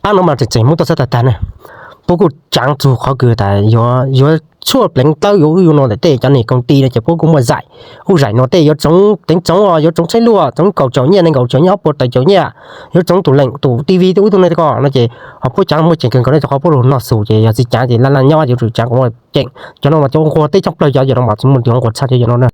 Qab no mas tseem tseem muab tuaj txhawb tag tag na. Puab kuj tsaav txug qhov kws tas yuav, yuav tshuaj pleev dlawb yuav wb yuav no ntawm tej cov neeg koom ti no ces puab kuj muaj zaim, kuj zaim no tej yuav tsoov teev tsoov, yuav tsoov tsheb luaj, tsoov kaum caum nyiaj, nees nkaum caum nyiaj, ob puas tawm caum nyiaj, yuav tsoov tus leem tus T V tuaj wb tuaj ne ko no ces ho puab tsaav muaj tseem kawg nkaus ne, rau qhov puab lug nag xus ces yog tsi tsaav ces laj laj nyob yuav tsum tsaav kom muaj ceem. Cov no mas cov ua nqua teb tshaj plawg cov, cov no mas tsis muaj tus ua nqua tshaj cov, cov no na.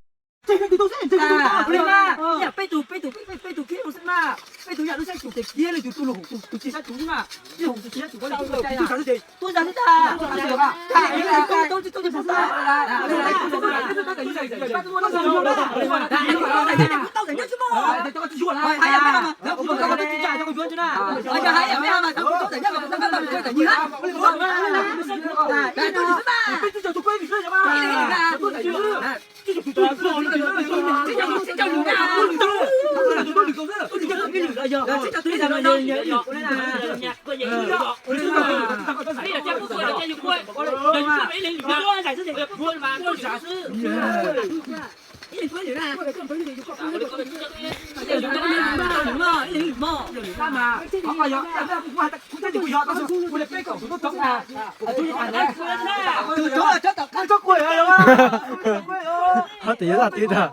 Ho tes yuav zaj twv tag.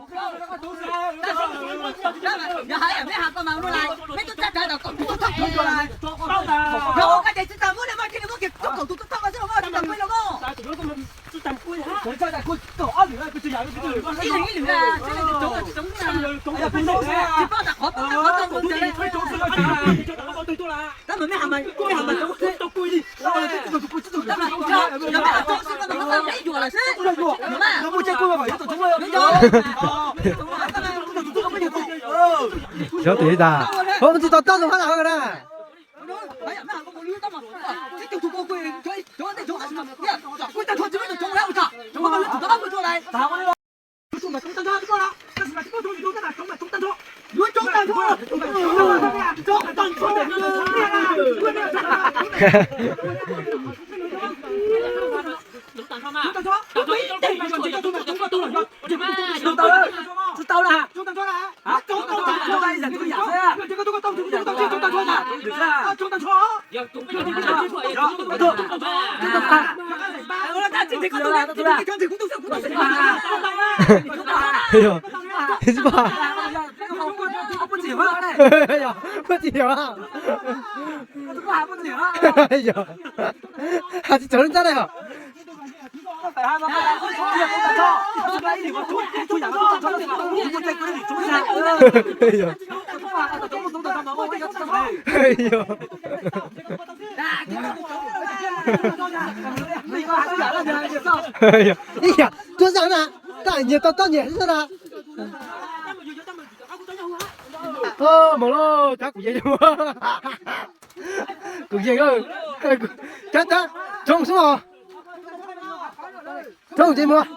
Xyov tes tas, ua tsis tau tag zoo hab na. Puab tsis yog, has tsis txog lub ntsab na. Ib yam tuab zaj na, taj nyias tau taj nyias xwb na. Moog lauj, cov kuv yeej, kuv yeej, cov, cov, tsoov xwb os. Tsoov ces mus.